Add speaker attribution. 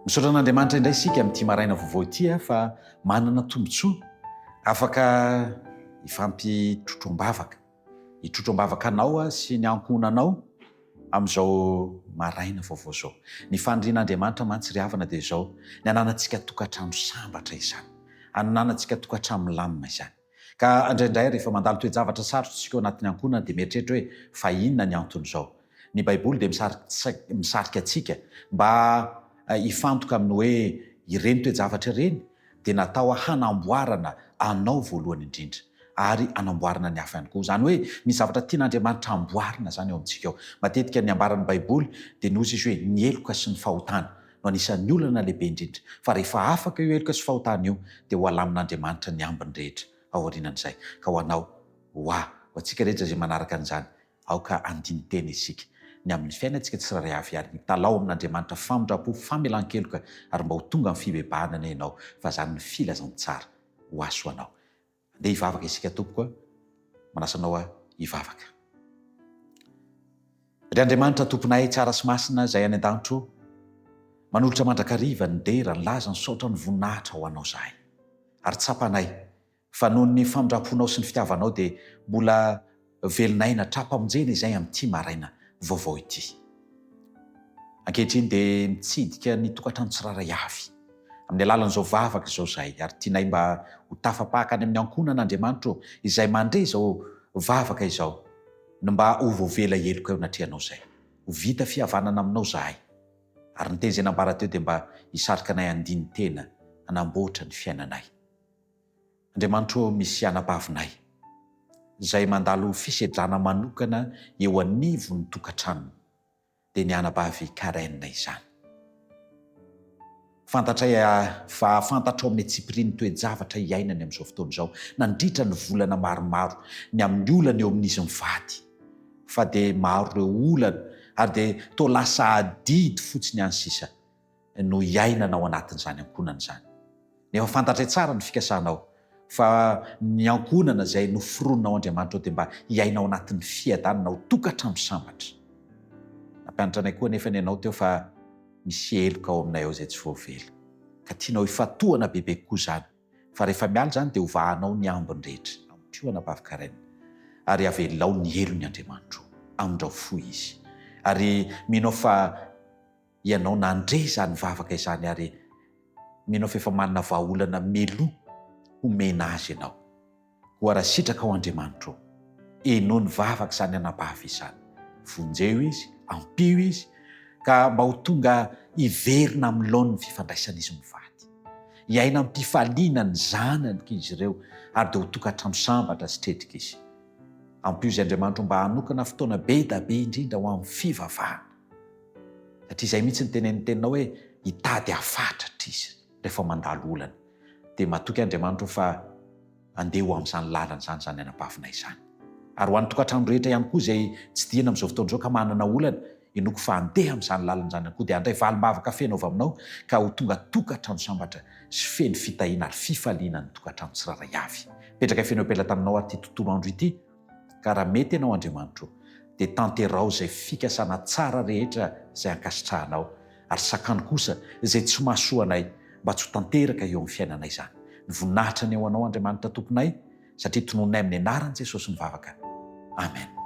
Speaker 1: Misaotra an'Andriamanitra indray isika amin'ity maraina vaovao ity fa manana tombontsoa afaka hifampitrotro am-bavaka. Hitrotro am-bavaka anao sy ny ankohonanao amin'izao maraina vaovao izao. Ny fanirian'Andriamanitra mantsy ry havana dia izao, ny hananantsika tokantrano sambatra izany. Hananantsika tokantrano milamina izany. Ka indraindray rehefa mandalo toe-javatra sarotra isika ao anatin'ny ankohonana dia mieritreritra hoe fa inona ny anton'izao? Ny Baiboly dia misarika antsika mba hifantoka amin'ny hoe ireny toe-javatra ireny dia natao hanamboarana anao voalohany indrindra ary hanamboarana ny hafa ihany koa. Izany hoe misy zavatra tian'Andriamanitra hamboarina izany eo amintsika ao. Matetika ny ambaran'ny Baiboly dia ny hozy izy hoe ny heloka sy ny fahotana no anisan'ny olana lehibe indrindra. Fa rehefa afaka io heloka sy fahotana io dia ho alamin'Andriamanitra ny ambiny rehetra ao aorianan'izay. Ka ho anao, ho ahy, ho antsika rehetra izay manaraka an'izany, Aoka handini-tena isika ny amin'ny fiainantsika tsirairay avy ary hitalaho amin'Andriamanitra famindram-po, famelan-keloka ary mba ho tonga amin'ny fibebahana anie ianao fa izany no filazantsara ho ahy sy ho anao. Andeha hivavaka isika tompoko a! Manasa anao aho hivavaka. Ry Andriamanitra Tomponay tsara sy masina izay any an-danitra ô, manolotra mandrakariva ny dera, ny laza, ny saotra, ny voninahitra ho Anao izahay. Ary tsapanay Fa noho ny famindram-ponao sy ny fitiavanao dia mbola velon'aina tra-pamonjena izay amin'ity maraina vaovao ity. Ankehitriny dia mitsidika ny tokantrano tsirairay avy amin'ny alalan'izao vavaka izao izahay ary tianay mba ho tafapaka any amin'ny ankohonana Andriamanitra ô, izay mandre izao vavaka izao no mba ho voavela heloka eo anatrehanao izay. Ho vita fihavanana aminao izahay. Ary ny teny izay nambara teo dia mba hisarika anay handini-tena hanamboatra ny fiainanay. Andriamanitra ô misy anabavinay izay mandalo fisedrana manokana eo anivon'ny tokantranony dia ny anabavy Karen izany. Fantatray fa fantatrao amin'ny antsipiriany ny toe-javatra iainany amin'izao fotoana izao nandritra ny volana maromaro ny amin'ny olana eo amin'izy mivady fa dia maro ireo olana ary dia toa lasa adidy fotsiny ihany sisa no iainana ao anatin'izany ankohonana izany. Nefa fantatray tsara ny fikasanao fa ny ankohonana izay noforoninao Andriamanitra ao dia mba hiaina ao anatin'ny fiadanana ho tokantrano sambatra. Nampianatra anay koa anefa ny Ianao teo fa misy heloka ao aminay ao izay tsy voavela. Ka tianao hifantohana bebe kokoa izany fa rehefa miala izany dia hovahanao ny ambiny rehetra. Ampio anabavy Karen ary avelao ny helony Andriamanitro. Amindrao fo izy. Ary mino aho fa Ianao nandre izany vavaka izany ary mino aho fa efa manana vahaolana meloa homena azy ianao. Koa raha sitrakao Andriamanitra ô, henoy ny vavaka izany anabavy izany. Vonjeo izy, ampio izy, ka mba ho tonga hiverina amin'ny laoniny fifandraisan'izy mivady. Hiaina am-pifaliana ny zanany izy ireo ary dia ho tokantrano sambatra sy tretrika izy. Ampio izy Andriamanitra mba hanokana fotoana be da be indrindra ho amin'ny fivavahana. Satria izay mihitsy no tenenin'ny teninao hoe hitady hahafatratra izy rehefa mandalo olana. Dia matoky Andriamanitra fa andeha ho amin'izany lalana izany izany anabavinay izany. Ary ho an'ny tokantrano rehetra ihany koa izay tsy diana amin'izao fotoana izao ka manana olana, inoako fa andeha amin'izany lalana izany ihany koa dia handray valim-bavaka feno avy aminao ka ho tonga tokantrano sambatra sy feno fitahiana ary fifaliana ny tokantrano tsirairay avy. Mipetraka feno eo am-pelatananao ary ity tontolo andro ity. Ka raha mety Ianao Andriamanitro o, dia tanteraho izay fikasana tsara rehetra izay ankasitrahanao, ary sakano kosa izay tsy mahasoa anay mba tsy ho tanteraka eo amin'ny fiainanay izany. Ny voninahitra anie ho Anao Andriamanitra Tomponay, satria tononinay amin'ny anaran'i Jesosy ny vavaka. Amen.